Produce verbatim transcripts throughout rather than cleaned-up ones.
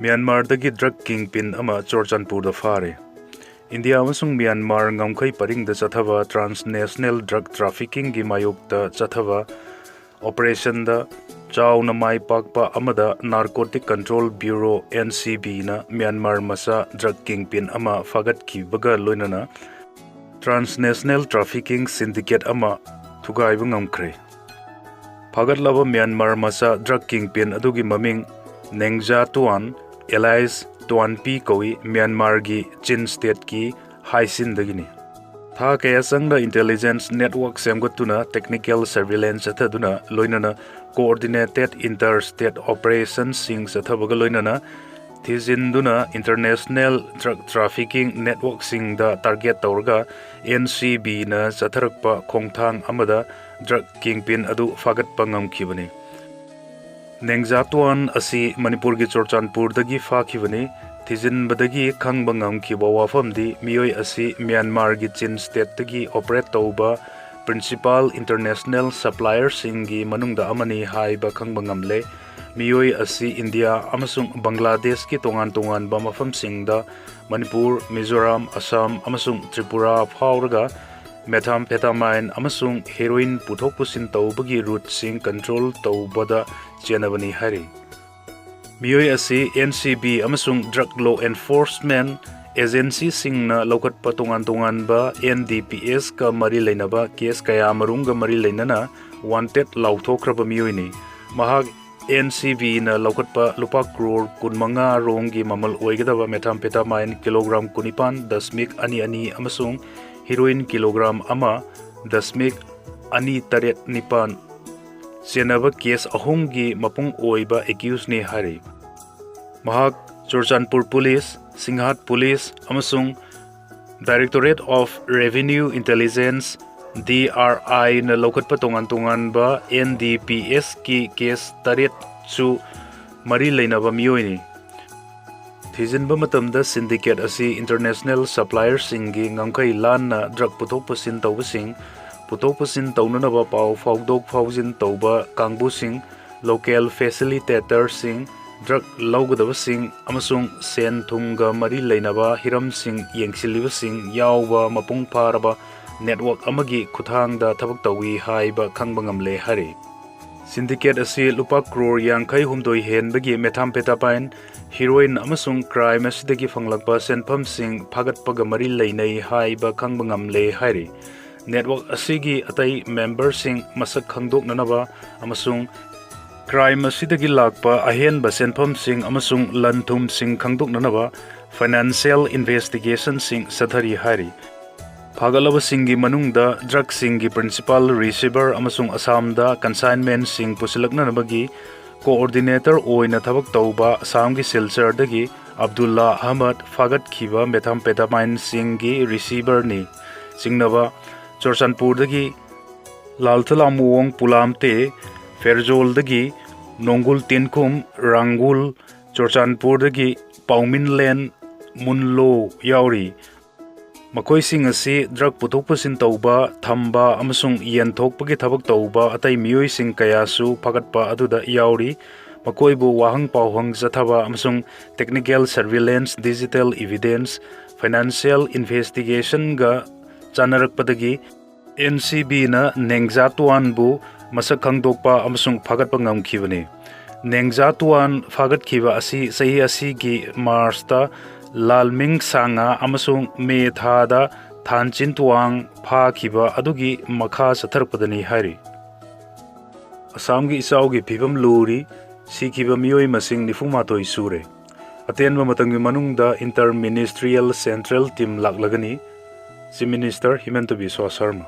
ꯃ꯭ꯌꯥꯟꯃꯥꯔꯗꯒꯤ drug kingpin ꯑꯃ ꯆꯨꯔꯆꯥꯟꯄꯨꯔꯗ ꯐꯥꯔꯦ꯫ India ꯑꯃꯁꯨꯡ ꯃ꯭ꯌꯥꯟꯃꯥꯔ ꯉꯝꯈꯩ ꯄꯔꯤꯡꯗ ꯆꯠꯊꯕ transnational drug traffickingꯒꯤ ꯃꯥꯌꯣꯛꯇ ꯆꯠꯊꯕ operationꯗ ꯆꯥꯎꯅ ꯃꯥꯏ ꯄꯥꯛꯄ ꯑꯃꯗ Narcotic Control Bureau, NCBꯅ ꯃ꯭ꯌꯥꯟꯃꯥꯔ ꯃꯆꯥ drug kingpin ꯑꯃ ꯐꯥꯒꯠꯈꯤꯕꯒ ꯂꯣꯏꯅꯅ transnational trafficking syndicate ꯑꯃ ꯊꯨꯒꯥꯏꯕ ꯉꯝꯈ꯭ꯔꯦ꯫ ꯐꯥꯒꯠꯂꯕ ꯃ꯭ꯌꯥꯟꯃꯥꯔ ꯃꯆꯥ drug kingpin ꯑꯗꯨꯒꯤ ꯃꯃꯤꯡ ꯅꯦꯡꯖꯥ ꯇꯨꯋꯥꯟ, alias ꯇꯨꯋꯥꯟꯄꯤ ꯀꯧꯏ, ꯃ꯭ꯌꯥꯟꯃꯥꯔꯒꯤ ꯆꯤꯟ stateꯀꯤ ꯍꯥꯏꯁꯤꯟꯗꯒꯤꯅꯤ꯫ ꯊꯥ ꯀꯌꯥ ꯆꯪꯅ intelligence network ꯁꯦꯝꯒꯠꯇꯨꯅ technical surveillance ꯆꯠꯊꯗꯨꯅ ꯂꯣꯏꯅꯅ coordinated inter-state operationꯁꯤꯡ ꯆꯠꯊꯕꯒ ꯂꯣꯏꯅꯅ ꯊꯤꯖꯤꯟꯗꯨꯅ international drug trafficking networkꯁꯤꯡꯗ target ꯇꯧꯔꯒ NCBꯅ ꯆꯠꯊꯔꯛꯄ ꯈꯣꯡꯊꯥꯡ ꯑꯃꯗ drug kingpin ꯑꯗꯨ ꯐꯥꯒꯠꯄ ꯉꯝꯈꯤꯕꯅꯤ꯫ ꯅꯦꯡꯖꯥꯇꯨꯋꯥꯟ ꯑꯁꯤ ꯃꯅꯤꯄꯨꯔꯒꯤ ꯆꯨꯔꯆꯥꯟꯄꯨꯔꯗꯒꯤ ꯐꯥꯈꯤꯕꯅꯤ꯫ ꯊꯤꯖꯤꯟꯕꯗꯒꯤ ꯈꯪꯕ ꯉꯝꯈꯤꯕ ꯋꯥꯐꯝꯗꯤ ꯃꯤꯑꯣꯏ ꯑꯁꯤ ꯃ꯭ꯌꯥꯟꯃꯥꯔꯒꯤ ꯆꯤꯟ stateꯇꯒꯤ operate ꯇꯧꯕ principal international supplierꯁꯤꯡꯒꯤ ꯃꯅꯨꯡꯗ ꯑꯃꯅꯤ ꯍꯥꯏꯕ ꯈꯪꯕ ꯉꯝꯂꯦ꯫ ꯃꯤꯑꯣꯏ ꯑꯁꯤ ꯏꯟꯗꯤꯌꯥ ꯑꯃꯁꯨꯡ ꯕꯪꯒ꯭ꯂꯥꯗꯦꯁꯀꯤ ꯇꯣꯉꯥꯟ ꯇꯣꯉꯥꯟꯕ ꯃꯐꯝꯁꯤꯡꯗ, ꯃꯅꯤꯄꯨꯔ, ꯃꯤꯖꯣꯔꯥꯝ, ꯑꯁꯥꯝ ꯑꯃꯁꯨꯡ ꯇ꯭ꯔꯤꯄꯨꯔꯥ ꯐꯥꯎꯔꯒ methamphetamine ꯑꯃꯁꯨꯡ heroin ꯄꯨꯊꯣꯛ ꯄꯨꯁꯤꯟ ꯇꯧꯕꯒꯤ routeꯁꯤꯡ control ꯇꯧꯕꯗ ꯆꯦꯟꯅꯕꯅꯤ ꯍꯥꯏꯔꯤ꯫ ꯃꯤꯑꯣꯏ ꯑꯁꯤ NCB ꯑꯃꯁꯨꯡ drug law enforcement agencyꯁꯤꯡꯅ ꯂꯧꯈꯠꯄ ꯇꯣꯉꯥꯟ ꯇꯣꯉꯥꯟꯕ NDPSꯀ ꯃꯔꯤ ꯂꯩꯅꯕ case ꯀꯌꯥ ꯃꯔꯨꯝꯒ ꯃꯔꯤ ꯂꯩꯅꯅ wanted ꯂꯥꯎꯊꯣꯛꯈ꯭ꯔꯕ ꯃꯤꯑꯣꯏꯅꯤ꯫ ꯃꯍꯥꯛ NCBꯅ ꯂꯧꯈꯠꯄ ꯂꯨꯄꯥ ꯀ꯭ꯔꯣꯔ ꯀꯨꯟꯃꯉꯥ ꯔꯣꯝꯒꯤ ꯃꯃꯜ ꯑꯣꯏꯒꯗꯕ methamphetamine ꯀꯤꯂꯣꯒ꯭ꯔꯥꯝ ꯀꯨꯟꯅꯤꯄꯥꯟ ꯗꯁꯃꯤꯛ ꯑꯅꯤ ꯑꯅꯤ ꯑꯃꯁꯨꯡ heroin ꯀꯤꯂꯣꯒ꯭ꯔꯥꯝ ꯑꯃ ꯗꯁꯃꯤꯛ ꯑꯅꯤ ꯇꯔꯦꯠ ꯅꯤꯄꯥꯟ ꯆꯦꯟꯅꯕ case ꯑꯍꯨꯝꯒꯤ ꯃꯄꯨꯡ ꯑꯣꯏꯕ accusedꯅꯤ ꯍꯥꯏꯔꯤ꯫ ꯃꯍꯥꯛ ꯆꯨꯔꯆꯥꯟꯄꯨꯔ ꯄꯨꯂꯤꯁ, ꯁꯤꯡꯍꯥꯠ ꯄꯨꯂꯤꯁ ꯑꯃꯁꯨꯡ Directorate of Revenue Intelligence, DRIꯅ ꯂꯧꯈꯠꯄ ꯇꯣꯉꯥꯟ ꯇꯣꯉꯥꯟꯕ NDPSꯀꯤ case ꯇꯔꯦꯠꯁꯨ ꯃꯔꯤ ꯂꯩꯅꯕ ꯃꯤꯑꯣꯏꯅꯤ꯫ ꯊꯤꯖꯤꯟꯕ ꯃꯇꯝꯗ syndicate ꯑꯁꯤ international supplierꯁꯤꯡꯒꯤ ꯉꯝꯈꯩ ꯂꯥꯟꯅ drug ꯄꯨꯊꯣꯛ ꯄꯨꯁꯤꯟ ꯇꯧꯕꯁꯤꯡ, ꯄꯨꯊꯣꯛ ꯄꯨꯁꯤꯟ ꯇꯧꯅꯅꯕ ꯄꯥꯎ ꯐꯥꯎꯗꯣꯛ ꯐꯥꯎꯖꯤꯟ ꯇꯧꯕ ꯀꯥꯡꯕꯨꯁꯤꯡ, local facilitatorꯁꯤꯡ, ꯗ꯭ꯔꯒ ꯂꯧꯒꯗꯕꯁꯤꯡ ꯑꯃꯁꯨꯡ ꯁꯦꯟ ꯊꯨꯝꯒ ꯃꯔꯤ ꯂꯩꯅꯕ ꯍꯤꯔꯝꯁꯤꯡ ꯌꯦꯡꯁꯤꯜꯂꯤꯕꯁꯤꯡ ꯌꯥꯎꯕ ꯃꯄꯨꯡ ꯐꯥꯔꯕ ꯅꯦꯠꯋꯥꯔꯛ ꯑꯃꯒꯤ ꯈꯨꯠꯊꯥꯡꯗ ꯊꯕꯛ ꯇꯧꯏ ꯍꯥꯏꯕ ꯈꯪꯕ ꯉꯝꯂꯦ ꯍꯥꯏꯔꯤ꯫ ꯁꯤꯟꯗꯤꯀꯦꯠ ꯑꯁꯤ ꯂꯨꯄꯥ ꯀ꯭ꯔꯣꯔ ꯌꯥꯡꯈꯩ ꯍꯨꯝꯗꯣꯏ ꯍꯦꯟꯕꯒꯤ methamphetamine, heroin ꯑꯃꯁꯨꯡ ꯀ꯭ꯔꯥꯏꯝ ꯑꯁꯤꯗꯒꯤ ꯐꯪꯂꯛꯄ ꯁꯦꯟꯐꯝꯁꯤꯡ ꯐꯥꯒꯠꯄꯒ ꯃꯔꯤ ꯂꯩꯅꯩ ꯍꯥꯏꯕ ꯈꯪꯕ ꯉꯝꯂꯦ ꯍꯥꯏꯔꯤ꯫ ꯅꯦꯠꯋꯥꯔꯛ ꯑꯁꯤꯒꯤ ꯑꯇꯩ ꯃꯦꯝꯕꯔꯁꯤꯡ ꯃꯁꯛ ꯈꯪꯗꯣꯛꯅꯅꯕ ꯑꯃꯁꯨꯡ ꯀ꯭ꯔꯥꯏꯝ ꯑꯁꯤꯗꯒꯤ ꯂꯥꯛꯄ ꯑꯍꯦꯟꯕ ꯁꯦꯟꯐꯝꯁꯤꯡ ꯑꯃꯁꯨꯡ ꯂꯟ ꯊꯨꯝꯁꯤꯡ ꯈꯪꯗꯣꯛꯅꯅꯕ ꯐꯥꯏꯅꯥꯟꯁꯤꯌꯦꯜ ꯏꯟꯚꯦꯁꯇꯤꯒꯦꯁꯟꯁꯤꯡ ꯆꯠꯊꯔꯤ ꯍꯥꯏꯔꯤ꯫ ꯐꯥꯒꯠꯂꯕꯁꯤꯡꯒꯤ ꯃꯅꯨꯡꯗ ꯗ꯭ꯔꯒꯁꯤꯡꯒꯤ ꯄ꯭ꯔꯤꯟꯁꯤꯄꯥꯜ ꯔꯤꯁꯤꯚꯔ ꯑꯃꯁꯨꯡ ꯑꯁꯥꯝꯗ ꯀꯟꯁꯥꯏꯟꯃꯦꯟꯁꯤꯡ ꯄꯨꯁꯤꯜꯂꯛꯅꯅꯕꯒꯤ ꯀꯣꯑꯣꯔꯗꯤꯅꯦꯇꯔ ꯑꯣꯏꯅ ꯊꯕꯛ ꯇꯧꯕ ꯑꯁꯥꯝꯒꯤ ꯁꯤꯜꯆꯔꯗꯒꯤ ꯑꯕꯗꯨꯜꯂꯥ ꯑꯍꯃꯗ ꯐꯥꯒꯠꯈꯤꯕ methamphetamineꯁꯤꯡꯒꯤ ꯔꯤꯁꯤꯚꯔꯅꯤ꯫ ꯆꯤꯡꯅꯕ ꯆꯨꯔꯆꯥꯟꯄꯨꯔꯗꯒꯤ ꯂꯥꯜꯊꯂꯥꯃꯨꯋꯣꯡ ꯄꯨꯂꯥꯝꯇꯦ, ꯐꯦꯔꯖꯣꯜꯗꯒꯤ ꯅꯣꯡꯒꯨꯜ ꯇꯦꯟꯈꯨꯝ ꯔꯥꯡꯒꯨꯜ, ꯆꯨꯔꯆꯥꯟꯄꯨꯔꯗꯒꯤ ꯄꯥꯎꯃꯤꯟꯂꯦꯟ ꯃꯨꯟꯂꯣ ꯌꯥꯎꯔꯤ꯫ ꯃꯈꯣꯏꯁꯤꯡ ꯑꯁꯤ ꯗ꯭ꯔꯒ ꯄꯨꯊꯣꯛ ꯄꯨꯁꯤꯟ ꯇꯧꯕ, ꯊꯝꯕ ꯑꯃꯁꯨꯡ ꯌꯦꯟꯊꯣꯛꯄꯒꯤ ꯊꯕꯛ ꯇꯧꯕ ꯑꯇꯩ ꯃꯤꯑꯣꯏꯁꯤꯡ ꯀꯌꯥꯁꯨ ꯐꯥꯒꯠꯄ ꯑꯗꯨꯗ ꯌꯥꯎꯔꯤ꯫ ꯃꯈꯣꯏꯕꯨ ꯋꯥꯍꯪ ꯄꯥꯎꯍꯪ ꯆꯠꯊꯕ ꯑꯃꯁꯨꯡ technical surveillance, digital evidence, financial investigationꯒ ꯆꯥꯟꯅꯔꯛꯄꯗꯒꯤ ꯑꯦꯟ ꯁꯤ ꯕꯤꯅ ꯅꯦꯡꯖꯥꯇꯨꯋꯥꯟꯕꯨ ꯃꯁꯛ ꯈꯪꯗꯣꯛꯄ ꯑꯃꯁꯨꯡ ꯐꯥꯒꯠꯄ ꯉꯝꯈꯤꯕꯅꯤ꯫ ꯅꯦꯡꯖꯥꯇꯨꯋꯥꯟ ꯐꯥꯒꯠꯈꯤꯕ ꯑꯁꯤ ꯆꯍꯤ ꯑꯁꯤꯒꯤ ꯃꯥꯔꯆꯇ ꯂꯥꯜꯃꯤꯡ ꯁꯥꯉꯥ ꯑꯃꯁꯨꯡ ꯃꯦ ꯊꯥꯗ ꯊꯥꯟꯆꯤꯟ ꯇꯨꯋꯥꯡ ꯐꯥꯈꯤꯕ ꯑꯗꯨꯒꯤ ꯃꯈꯥ ꯆꯠꯊꯔꯛꯄꯗꯅꯤ ꯍꯥꯏꯔꯤ꯫ ꯑꯁꯥꯝꯒꯤ ꯏꯆꯥꯎꯒꯤ ꯐꯤꯕꯝ ꯂꯨꯔꯤ, ꯁꯤꯈꯤꯕ ꯃꯤꯑꯣꯏ ꯃꯁꯤꯡ ꯅꯤꯐꯨ ꯃꯥꯊꯣꯏ ꯁꯨꯔꯦ꯫ ꯑꯇꯦꯟꯕ ꯃꯇꯝꯒꯤ ꯃꯅꯨꯡꯗ inter ministerial central team ꯂꯥꯛꯂꯒꯅꯤ, Chief Minister ꯍꯤꯃꯟꯇ ꯕꯤꯁ꯭ꯋꯥ Sharma.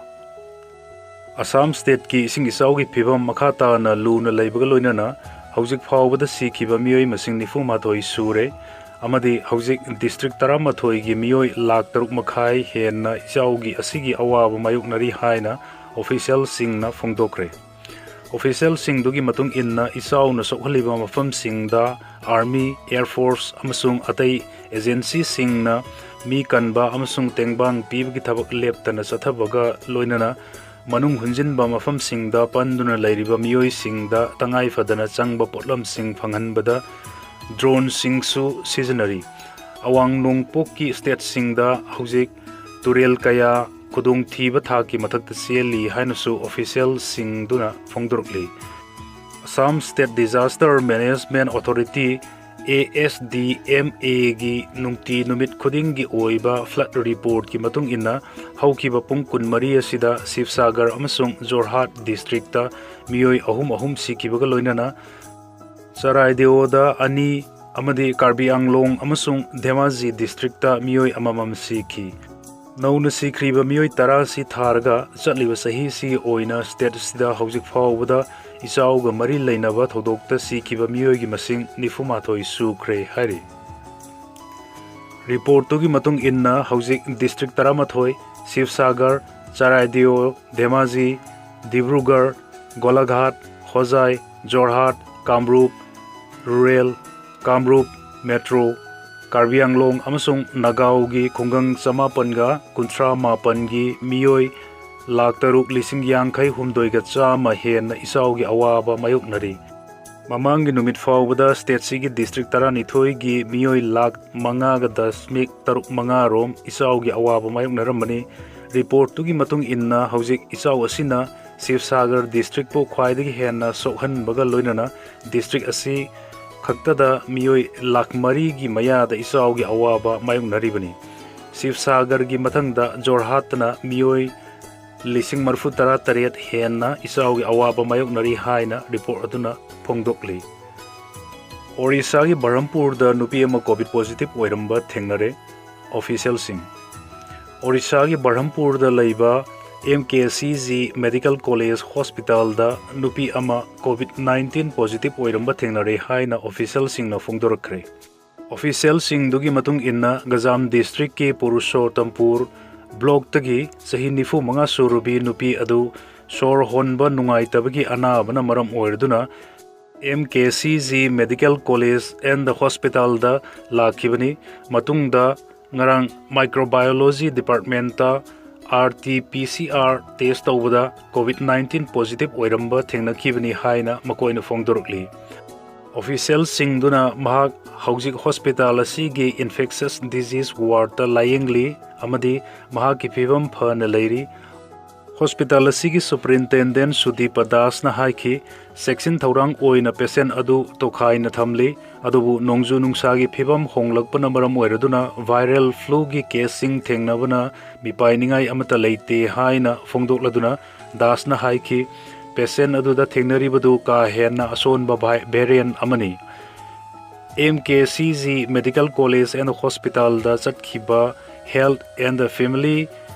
Assam stateꯀꯤ ꯏꯁꯤꯡ ꯏꯆꯥꯎꯒꯤ ꯐꯤꯕꯝ ꯃꯈꯥ ꯇꯥꯅ ꯂꯨꯅ ꯂꯩꯕꯒ ꯂꯣꯏꯅꯅ ꯍꯧꯖꯤꯛ ꯐꯥꯎꯕꯗ ꯁꯤꯈꯤꯕ ꯃꯤꯑꯣꯏ ꯃꯁꯤꯡ ꯅꯤꯐꯨ ꯃꯥꯊꯣꯏ ꯁꯨꯔꯦ ꯑꯃꯗꯤ ꯍꯧꯖꯤꯛ district ꯇꯔꯥꯃꯥꯊꯣꯏꯒꯤ ꯃꯤꯑꯣꯏ ꯂꯥꯈ ꯇꯔꯨꯛ ꯃꯈꯥꯏ ꯍꯦꯟꯅ ꯏꯆꯥꯎꯒꯤ ꯑꯁꯤꯒꯤ ꯑꯋꯥꯕ ꯃꯥꯌꯣꯛꯅꯔꯤ ꯍꯥꯏꯅ officialꯁꯤꯡꯅ ꯐꯣꯡꯗꯣꯛꯈ꯭ꯔꯦ꯫ Officialꯁꯤꯡꯗꯨꯒꯤ ꯃꯇꯨꯡ ꯏꯟꯅ, ꯏꯆꯥꯎꯅ ꯁꯣꯛꯍꯜꯂꯤꯕ ꯃꯐꯝꯁꯤꯡꯗ Army, Air Force ꯑꯃꯁꯨꯡ ꯑꯇꯩ agencyꯁꯤꯡꯅ ꯃꯤ ꯀꯟꯕ ꯑꯃꯁꯨꯡ ꯇꯦꯡꯕꯥꯡ ꯄꯤꯕꯒꯤ ꯊꯕꯛ ꯂꯦꯞꯇꯅ ꯆꯠꯊꯕꯒ ꯂꯣꯏꯅꯅ ꯃꯅꯨꯡ ꯍꯨꯟꯖꯤꯟꯕ ꯃꯐꯝꯁꯤꯡꯗ ꯄꯟꯗꯨꯅ ꯂꯩꯔꯤꯕ ꯃꯤꯑꯣꯏꯁꯤꯡꯗ ꯇꯉꯥꯏ ꯐꯗꯅ ꯆꯪꯕ ꯄꯣꯠꯂꯝꯁꯤꯡ ꯐꯪꯍꯟꯕꯗ droneꯁꯤꯡꯁꯨ ꯁꯤꯖꯤꯟꯅꯔꯤ꯫ ꯑꯋꯥꯡ ꯅꯣꯡꯄꯣꯛꯀꯤ stateꯁꯤꯡꯗ ꯍꯧꯖꯤꯛ ꯇꯨꯔꯦꯜ ꯀꯌꯥ ꯈꯨꯗꯣꯡꯊꯤꯕ ꯊꯥꯛꯀꯤ ꯃꯊꯛꯇ ꯆꯦꯜꯂꯤ ꯍꯥꯏꯅꯁꯨ officialꯁꯤꯡꯗꯨꯅ ꯐꯣꯡꯗꯣꯔꯛꯂꯤ꯫ Assam State Disaster Management Authority, ASDMAꯒꯤ ꯅꯨꯡꯇꯤ ꯅꯨꯃꯤꯠ ꯈꯨꯗꯤꯡꯒꯤ ꯑꯣꯏꯕ flood reportꯀꯤ ꯃꯇꯨꯡ ꯏꯟꯅ, ꯍꯧꯈꯤꯕ ꯄꯨꯡ ꯀꯨꯟꯃꯔꯤ ꯑꯁꯤꯗ ꯁꯤꯕꯁꯥꯒꯔ ꯑꯃꯁꯨꯡ ꯖꯣꯔꯍꯥꯠ districtꯇ ꯃꯤꯑꯣꯏ ꯑꯍꯨꯝ ꯑꯍꯨꯝ ꯁꯤꯈꯤꯕꯒ ꯂꯣꯏꯅꯅ ꯆꯔꯥꯏꯗꯦꯑꯣꯗ ꯑꯅꯤ ꯑꯃꯗꯤ ꯀꯥꯔꯕꯤ ꯑꯪꯂꯣꯡ ꯑꯃꯁꯨꯡ ꯙꯦꯃꯥꯖꯤ districtꯇ ꯃꯤꯑꯣꯏ ꯑꯃꯃꯝ ꯁꯤꯈꯤ꯫ ꯅꯧꯅ ꯁꯤꯈ꯭ꯔꯤꯕ ꯃꯤꯑꯣꯏ ꯇꯔꯥ ꯑꯁꯤ ꯊꯥꯔꯒ ꯆꯠꯂꯤꯕ ꯆꯍꯤꯁꯤꯒꯤ ꯑꯣꯏꯅ stateꯁꯤꯗ ꯍꯧꯖꯤꯛ ꯐꯥꯎꯕꯗ ꯏꯆꯥꯎꯒ ꯃꯔꯤ ꯂꯩꯅꯕ ꯊꯧꯗꯣꯛꯇ ꯁꯤꯈꯤꯕ ꯃꯤꯑꯣꯏꯒꯤ ꯃꯁꯤꯡ ꯅꯤꯐꯨ ꯃꯥꯊꯣꯏ ꯁꯨꯈ꯭ꯔꯦ ꯍꯥꯏꯔꯤ꯫ Reportꯇꯨꯒꯤ ꯃꯇꯨꯡ ꯏꯟꯅ ꯍꯧꯖꯤꯛ district ꯇꯔꯥꯃꯥꯊꯣꯏ, ꯁꯤꯕꯁꯥꯒꯔ, ꯆꯔꯥꯏꯗꯦꯑꯣ, ꯙꯦꯃꯥꯖꯤ, ꯗꯤꯕ꯭ꯔꯨꯒꯔ, ꯒꯣꯂꯥꯘꯥꯠ, ꯍꯣꯖꯥꯏ, ꯖꯣꯔꯍꯥꯠ, ꯀꯥꯝꯔꯨꯞ Rural, ꯀꯥꯝꯔꯨꯞ Metro, ꯀꯥꯔꯕꯤ ꯑꯪꯂꯣꯡ ꯑꯃꯁꯨꯡ ꯅꯥꯒꯥꯎꯒꯤ ꯈꯨꯡꯒꯪ ꯆꯃꯥꯄꯟꯒ ꯀꯨꯟꯊ꯭ꯔꯥ ꯃꯥꯄꯟꯒꯤ ꯃꯤꯑꯣꯏ ꯂꯥꯈ ꯇꯔꯨꯛ ꯂꯤꯁꯤꯡ ꯌꯥꯡꯈꯩ ꯍꯨꯝꯗꯣꯏꯒ ꯆꯥꯝꯃ ꯍꯦꯟꯅ ꯏꯆꯥꯎꯒꯤ ꯑꯋꯥꯕ ꯃꯥꯌꯣꯛꯅꯔꯤ꯫ ꯃꯃꯥꯡꯒꯤ ꯅꯨꯃꯤꯠ ꯐꯥꯎꯕꯗ stateꯁꯤꯒꯤ district ꯇꯔꯥꯅꯤꯊꯣꯏꯒꯤ ꯃꯤꯑꯣꯏ ꯂꯥꯈ ꯃꯉꯥꯒ ꯗꯁꯃꯤꯛ ꯇꯔꯨꯛ ꯃꯉꯥ ꯔꯣꯝ ꯏꯆꯥꯎꯒꯤ ꯑꯋꯥꯕ ꯃꯥꯌꯣꯛꯅꯔꯝꯕꯅꯤ꯫ Reportꯇꯨꯒꯤ ꯃꯇꯨꯡ ꯏꯟꯅ ꯍꯧꯖꯤꯛ ꯏꯆꯥꯎ ꯑꯁꯤꯅ ꯁꯤꯕꯁꯥꯒꯔ districtꯄꯨ ꯈ꯭ꯋꯥꯏꯗꯒꯤ ꯍꯦꯟꯅ ꯁꯣꯛꯍꯟꯕꯒ ꯂꯣꯏꯅꯅ district ꯑꯁꯤ ꯈꯛꯇꯗ ꯃꯤꯑꯣꯏ ꯂꯥꯈ ꯃꯔꯤꯒꯤ ꯃꯌꯥꯗ ꯏꯆꯥꯎꯒꯤ ꯑꯋꯥꯕ ꯃꯥꯌꯣꯛꯅꯔꯤꯕꯅꯤ꯫ ꯁꯤꯕꯁꯥꯒꯔꯒꯤ ꯃꯊꯪꯗ ꯖꯣꯔꯍꯥꯠꯇꯅ ꯃꯤꯑꯣꯏ ꯂꯤꯁꯤꯡ ꯃꯔꯤꯐꯨ ꯇꯔꯥ ꯇꯔꯦꯠ ꯍꯦꯟꯅ ꯏꯆꯥꯎꯒꯤ ꯑꯋꯥꯕ ꯃꯥꯌꯣꯛꯅꯔꯤ ꯍꯥꯏꯅ report ꯑꯗꯨꯅ ꯐꯣꯡꯗꯣꯛꯂꯤ꯫ ꯑꯣꯔꯤꯁꯥꯒꯤ ꯕꯔꯍꯝꯄꯨꯔꯗ ꯅꯨꯄꯤ ꯑꯃ COVID positive ꯑꯣꯏꯔꯝꯕ ꯊꯦꯡꯅꯔꯦ꯫ Officialꯁꯤꯡ꯫ ꯑꯣꯔꯤꯁꯥꯒꯤ ꯕꯔꯍꯝꯄꯨꯔꯗ ꯂꯩꯕ MKCG Medical College Hospitalꯗ ꯅꯨꯄꯤ ꯑꯃ COVID nineteen positive ꯑꯣꯏꯔꯝꯕ ꯊꯦꯡꯅꯔꯦ ꯍꯥꯏꯅ officialꯁꯤꯡꯅ ꯐꯣꯡꯗꯣꯔꯛꯈ꯭ꯔꯦ꯫ Officialꯁꯤꯡꯗꯨꯒꯤ ꯃꯇꯨꯡ ꯏꯟꯅ, ꯒꯖꯥꯝ districtꯀꯤ ꯄꯨꯔꯨꯁꯣꯠꯇꯝꯄꯨꯔ blockꯇꯒꯤ ꯆꯍꯤ ꯅꯤꯐꯨ ꯃꯉꯥ ꯁꯨꯔꯕꯤ ꯅꯨꯄꯤ ꯑꯗꯨ ꯁꯣꯔ ꯍꯣꯟꯕ ꯅꯨꯡꯉꯥꯏꯇꯕꯒꯤ ꯑꯅꯥꯕꯅ ꯃꯔꯝ ꯑꯣꯏꯔꯗꯨꯅ MKCG Medical College and Hospitalꯗ ꯂꯥꯛꯈꯤꯕꯅꯤ꯫ ꯃꯇꯨꯡꯗ ꯉꯔꯥꯡ Microbiology Departmentꯇ RT-PCR test ꯇꯧꯕꯗ COVID nineteen positive ꯑꯣꯏꯔꯝꯕ ꯊꯦꯡꯅꯈꯤꯕꯅꯤ ꯍꯥꯏꯅ ꯃꯈꯣꯏꯅ ꯐꯣꯡꯗꯣꯔꯛꯂꯤ꯫ Officialꯁꯤꯡꯗꯨꯅ ꯃꯍꯥꯛ ꯍꯧꯖꯤꯛ ꯍꯣꯁꯄꯤꯇꯥꯜ ꯑꯁꯤꯒꯤ infectious disease wardꯇ ꯂꯥꯌꯦꯡꯂꯤ ꯑꯃꯗꯤ ꯃꯍꯥꯛꯀꯤ ꯐꯤꯕꯝ ꯐꯅ ꯂꯩꯔꯤ꯫ ꯍꯣꯁꯄꯤꯇꯥꯜ ꯑꯁꯤꯒꯤ superintendent ꯁꯨꯗꯤꯄ ꯗꯥꯁꯅ ꯍꯥꯏꯈꯤ, ꯆꯦꯛꯁꯤꯟ ꯊꯧꯔꯥꯡ ꯑꯣꯏꯅ patient ꯑꯗꯨ ꯇꯣꯈꯥꯏꯅ ꯊꯝꯂꯤ, ꯑꯗꯨꯕꯨ ꯅꯣꯡꯖꯨ ꯅꯨꯡꯁꯥꯒꯤ ꯐꯤꯕꯝ ꯍꯣꯡꯂꯛꯄꯅ ꯃꯔꯝ ꯑꯣꯏꯔꯗꯨꯅ viral fluꯒꯤ caseꯁꯤꯡ ꯊꯦꯡꯅꯕꯅ ꯃꯤꯄꯥꯏꯅꯤꯡꯉꯥꯏ ꯑꯃꯠꯇ ꯂꯩꯇꯦ ꯍꯥꯏꯅ ꯐꯣꯡꯗꯣꯛꯂꯗꯨꯅ ꯗꯥꯁꯅ ꯍꯥꯏꯈꯤ, patient ꯑꯗꯨꯗ ꯊꯦꯡꯅꯔꯤꯕꯗꯨ ꯀꯥ ꯍꯦꯟꯅ ꯑꯁꯣꯟꯕ ꯚꯥꯏ-, variant ꯑꯃꯅꯤ꯫ MKCG Medical College and Hospitalꯗ ꯆꯠꯈꯤꯕ Health and Family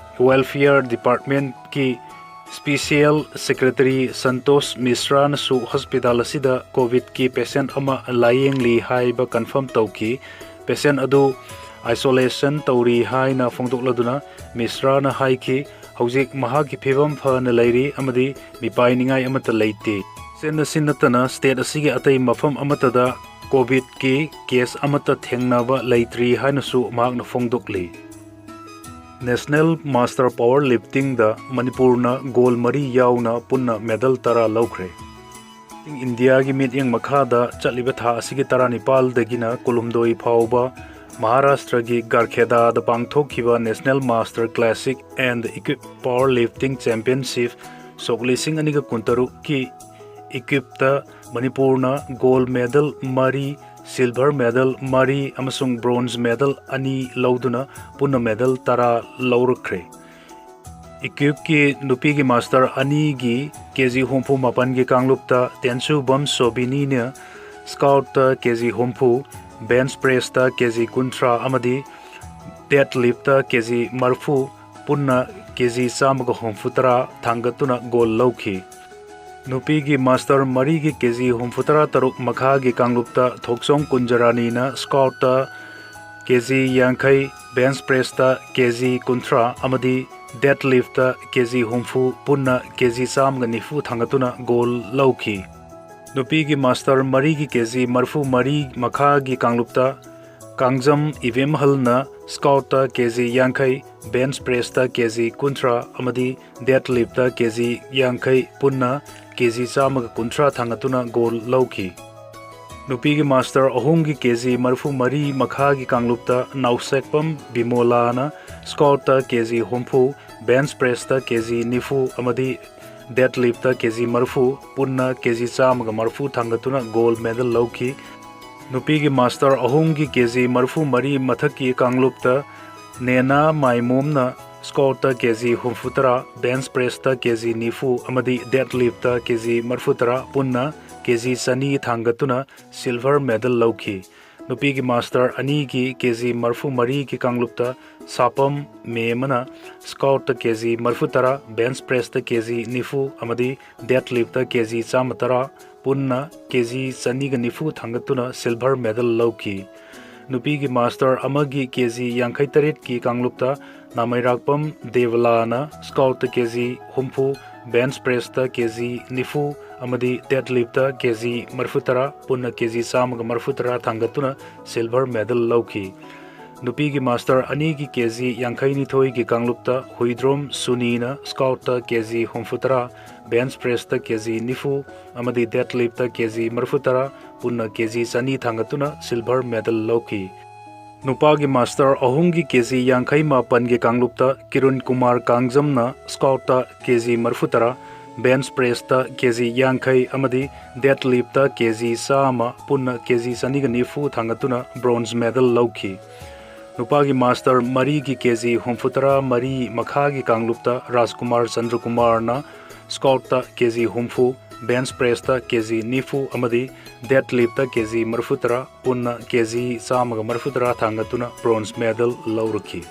Welfare Departmentꯀꯤ Special Secretary ꯁꯟꯇꯣꯁ ꯃꯤꯁ꯭ꯔꯥꯅꯁꯨ ꯍꯣꯁꯄꯤꯇꯥꯜ ꯑꯁꯤꯗ COVIDꯀꯤ patient ꯑꯃ ꯂꯥꯌꯦꯡꯂꯤ ꯍꯥꯏꯕ confirm ꯇꯧꯈꯤ꯫ Patient ꯑꯗꯨ isolation ꯇꯧꯔꯤ ꯍꯥꯏꯅ ꯐꯣꯡꯗꯣꯛꯂꯗꯨꯅ ꯃꯤꯁ꯭ꯔꯥꯅ ꯍꯥꯏꯈꯤ, ꯍꯧꯖꯤꯛ ꯃꯍꯥꯛꯀꯤ ꯐꯤꯕꯝ ꯐꯅ ꯂꯩꯔꯤ ꯑꯃꯗꯤ ꯃꯤꯄꯥꯏꯅꯤꯡꯉꯥꯏ ꯑꯃꯠꯇ ꯂꯩꯇꯦ꯫ Patient ꯑꯁꯤ ꯅꯠꯇꯅ state ꯑꯁꯤꯒꯤ ꯑꯇꯩ ꯃꯐꯝ ꯑꯃꯠꯇꯗ COVIDꯀꯤ case ꯑꯃꯠꯇ ꯊꯦꯡꯅꯕ ꯂꯩꯇ꯭ꯔꯤ ꯍꯥꯏꯅꯁꯨ ꯃꯍꯥꯛꯅ ꯐꯣꯡꯗꯣꯛꯂꯤ꯫ National Master Power Liftingꯗ ꯃꯅꯤꯄꯨꯔꯅ gold ꯃꯔꯤ ꯌꯥꯎꯅ ꯄꯨꯟꯅ medal ꯇꯔꯥ ꯂꯧꯈ꯭ꯔꯦ꯫ ꯏꯟꯗꯤꯌꯥꯒꯤ ꯃꯤꯠꯌꯦꯡ ꯃꯈꯥꯗ ꯆꯠꯂꯤꯕ ꯊꯥ ꯑꯁꯤꯒꯤ ꯇꯔꯥꯅꯤꯄꯥꯜꯗꯒꯤꯅ ꯀꯨꯟꯍꯨꯝꯗꯣꯏ ꯐꯥꯎꯕ ꯃꯍꯥꯔꯥꯁꯇ꯭ꯔꯒꯤ ꯒꯥꯔꯈꯦꯗꯥꯗ ꯄꯥꯡꯊꯣꯛꯈꯤꯕ National Master Classic and Equipped Power Lifting Championship ꯁꯣꯛ ꯂꯤꯁꯤꯡ ꯑꯅꯤꯒ ꯀꯨꯟꯇꯔꯨꯛꯀꯤ equippedꯇ ꯃꯅꯤꯄꯨꯔꯅ gold medal ꯃꯔꯤ, silver medal ꯃꯔꯤ ꯑꯃꯁꯨꯡ bronze medal ꯑꯅꯤ ꯂꯧꯗꯨꯅ ꯄꯨꯟꯅ medal ꯇꯔꯥ ꯂꯧꯔꯛꯈ꯭ꯔꯦ꯫ Equippedꯀꯤ ꯅꯨꯄꯤꯒꯤ master ꯑꯅꯤꯒꯤ KG ꯍꯨꯝꯐꯨ ꯃꯥꯄꯟꯒꯤ ꯀꯥꯡꯂꯨꯞꯇ ꯇꯦꯟꯁꯨꯕꯝ ꯁꯣꯕꯤꯅꯤꯅ squatꯇ KG ꯍꯨꯝꯐꯨ, bench pressꯇ KG ꯀꯨꯟꯊ꯭ꯔꯥ ꯑꯃꯗꯤ deadliftꯇ KG ꯃꯔꯤꯐꯨ, ꯄꯨꯟꯅ KG ꯆꯥꯝꯃꯒ ꯍꯨꯝꯐꯨꯇꯔꯥ ꯊꯥꯡꯒꯠꯇꯨꯅ gold ꯂꯧꯈꯤ꯫ ꯅꯨꯄꯤꯒꯤ master ꯃꯔꯤꯒꯤ KG ꯍꯨꯝꯐꯨꯇꯔꯥ ꯇꯔꯨꯛ ꯃꯈꯥꯒꯤ ꯀꯥꯡꯂꯨꯞꯇ ꯊꯣꯛꯆꯣꯝ ꯀꯨꯟꯖꯔꯥꯅꯤꯅ squatꯇ KG ꯌꯥꯡꯈꯩ, bench pressꯇ KG ꯀꯨꯟꯊ꯭ꯔꯥ ꯑꯃꯗꯤ deadliftꯇ KG ꯍꯨꯝꯐꯨ, ꯄꯨꯟꯅ KG ꯆꯥꯝꯃꯒ ꯅꯤꯐꯨ ꯊꯥꯡꯒꯠꯇꯨꯅ gold ꯂꯧꯈꯤ꯫ ꯅꯨꯄꯤꯒꯤ master ꯃꯔꯤꯒꯤ KG ꯃꯔꯤꯐꯨ ꯃꯔꯤ ꯃꯈꯥꯒꯤ ꯀꯥꯡꯂꯨꯞꯇ ꯀꯥꯡꯖꯝ ꯏꯕꯦꯝꯍꯜꯅ Squat ꯇ ꯀꯦ ꯖꯤ ꯌꯥꯡꯈꯩ, Bench Press ꯇ ꯀꯦ ꯖꯤ ꯀꯨꯟꯊ꯭ꯔꯥ ꯑꯃꯗꯤ Deadlift ꯇ ꯀꯦ ꯖꯤ ꯌꯥꯡꯈꯩ, ꯄꯨꯟꯅ ꯀꯦ ꯖꯤ ꯆꯥꯝꯃꯒ ꯀꯨꯟꯊ꯭ꯔꯥ ꯊꯥꯡꯒꯠꯇꯨꯅ gold ꯂꯧꯈꯤ꯫ ꯅꯨꯄꯤꯒꯤ master ꯑꯍꯨꯝꯒꯤ ꯀꯦ ꯖꯤ ꯃꯔꯤꯐꯨ ꯃꯔꯤ ꯃꯈꯥꯒꯤ ꯀꯥꯡꯂꯨꯞꯇ ꯅꯥꯎꯁꯦꯛꯄꯝ ꯕꯤꯃꯣꯂꯥꯅ squat ꯇ ꯀꯦ ꯖꯤ ꯍꯨꯝꯐꯨ, Bench Press ꯇ ꯀꯦ ꯖꯤ ꯅꯤꯐꯨ ꯑꯃꯗꯤ Deadlift ꯇ ꯀꯦ ꯖꯤ ꯃꯔꯤꯐꯨ, ꯄꯨꯟꯅ ꯀꯦ ꯖꯤ ꯆꯥꯝꯃꯒ ꯃꯔꯤꯐꯨ ꯊꯥꯡꯒꯠꯇꯨꯅ gold medal ꯂꯧꯈꯤ꯫ ꯅꯨꯄꯤꯒꯤ master ꯑꯍꯨꯝꯒꯤ ꯀꯦ ꯖꯤ ꯃꯔꯤꯐꯨ ꯃꯔꯤ ꯃꯊꯛꯀꯤ ꯀꯥꯡꯂꯨꯞꯇ ꯅꯦꯅꯥ ꯃꯥꯏꯃꯣꯝꯅ squat ꯇ ꯀꯦ ꯖꯤ ꯍꯨꯝꯐꯨ ꯇꯔꯥ, Bench Press ꯇ ꯀꯦ ꯖꯤ ꯅꯤꯐꯨ ꯑꯃꯗꯤ Deadlift ꯇ ꯀꯦ ꯖꯤ ꯃꯔꯤꯐꯨ ꯇꯔꯥ, ꯄꯨꯟꯅ ꯀꯦ ꯖꯤ ꯆꯅꯤ ꯊꯥꯡꯒꯠꯇꯨꯅ silver medal ꯂꯧꯈꯤ꯫ ꯅꯨꯄꯤꯒꯤ master ꯑꯅꯤꯒꯤ ꯀꯦ ꯖꯤ ꯃꯔꯤꯐꯨ ꯃꯔꯤꯒꯤ ꯀꯥꯡꯂꯨꯞꯇ ꯁꯥꯄꯝ ꯃꯦꯝꯃꯅ squat ꯇ ꯀꯦ ꯖꯤ ꯃꯔꯤꯐꯨ ꯇꯔꯥ, Bench Press ꯇ ꯀꯦ ꯖꯤ ꯅꯤꯐꯨ ꯑꯃꯗꯤ Deadlift ꯇ ꯀꯦ ꯖꯤ ꯆꯥꯝꯃ ꯇꯔꯥ, ꯄꯨꯟꯅ ꯀꯦ ꯖꯤ ꯆꯅꯤꯒ ꯅꯤꯐꯨ ꯊꯥꯡꯒꯠꯇꯨꯅ silver medal ꯂꯧꯈꯤ꯫ ꯅꯨꯄꯤꯒꯤ master ꯑꯃꯒꯤ ꯀꯦ ꯖꯤ ꯌꯥꯡꯈꯩ ꯇꯔꯦꯠꯀꯤ ꯀꯥꯡꯂꯨꯞꯇ ꯅꯥꯃꯩꯔꯥꯛꯄꯝ ꯗꯦꯕꯂꯥꯅ squat ꯇ ꯀꯦ ꯖꯤ ꯍꯨꯝꯐꯨ, Bench Press ꯇ ꯀꯦ ꯖꯤ ꯅꯤꯐꯨ ꯑꯃꯗꯤ Deadlift ꯇ ꯀꯦ ꯖꯤ ꯃꯔꯤꯐꯨ ꯇꯔꯥ, ꯄꯨꯟꯅ ꯀꯦ ꯖꯤ ꯆꯥꯝꯃꯒ ꯃꯔꯤꯐꯨ ꯇꯔꯥ ꯊꯥꯡꯒꯠꯇꯨꯅ silver medal ꯂꯧꯈꯤ꯫ ꯅꯨꯄꯤꯒꯤ master ꯑꯅꯤꯒꯤ ꯀꯦ ꯖꯤ ꯌꯥꯡꯈꯩ ꯅꯤꯊꯣꯏꯒꯤ ꯀꯥꯡꯂꯨꯞꯇ ꯍꯨꯏꯗ꯭ꯔꯣꯝ ꯁꯨꯅꯤꯅ squat ꯇ ꯀꯦ ꯖꯤ ꯍꯨꯝꯐꯨ ꯇꯔꯥ, Bench Press ꯇ ꯀꯦ ꯖꯤ ꯅꯤꯐꯨ ꯑꯃꯗꯤ Deadlift ꯇ ꯀꯦ ꯖꯤ ꯃꯔꯤꯐꯨ ꯇꯔꯥ, ꯄꯨꯟꯅ ꯀꯦ ꯖꯤ ꯆꯅꯤ ꯊꯥꯡꯒꯠꯇꯨꯅ silver medal ꯂꯧꯈꯤ꯫ ꯅꯨꯄꯥꯒꯤ master ꯑꯍꯨꯝꯒꯤ ꯀꯦ ꯖꯤ ꯌꯥꯡꯈꯩ ꯃꯥꯄꯟꯒꯤ ꯀꯥꯡꯂꯨꯞꯇ ꯀꯤꯔꯨꯟ ꯀꯨꯃꯥꯔ ꯀꯥꯡꯖꯝꯅ squat ꯇ ꯀꯦ ꯖꯤ ꯃꯔꯤꯐꯨ ꯇꯔꯥ, Bench Press ꯇ ꯀꯦ ꯖꯤ ꯌꯥꯡꯈꯩ ꯑꯃꯗꯤ Deadlift ꯇ ꯀꯦ ꯖꯤ ꯆꯥꯝꯃ, ꯄꯨꯟꯅ ꯀꯦ ꯖꯤ ꯆꯅꯤꯒ ꯅꯤꯐꯨ ꯊꯥꯡꯒꯠꯇꯨꯅ bronze medal ꯂꯧꯈꯤ꯫ ꯅꯨꯄꯥꯒꯤ master ꯃꯔꯤꯒꯤ ꯀꯦ ꯖꯤ ꯍꯨꯝꯐꯨ ꯇꯔꯥ ꯃꯔꯤ ꯃꯈꯥꯒꯤ ꯀꯥꯡꯂꯨꯞꯇ ꯔꯥꯖꯀꯨꯃꯥꯔ ꯆꯟꯗ꯭ꯔꯀꯨꯃꯥꯔꯅ squat ꯇ ꯀꯦ ꯖꯤ ꯍꯨꯝꯐꯨ, Bench Press ꯇ ꯀꯦ ꯖꯤ ꯅꯤꯐꯨ ꯑꯃꯗꯤ Deadlift ꯇ ꯀꯦ ꯖꯤ ꯃꯔꯤꯐꯨ ꯇꯔꯥ, ꯄꯨꯟꯅ ꯀꯦ ꯖꯤ ꯆꯥꯝꯃꯒ ꯃꯔꯤꯐꯨ ꯇꯔꯥ ꯊꯥꯡꯒꯠꯇꯨꯅ bronze medal ꯂꯧꯔꯛꯈꯤ꯫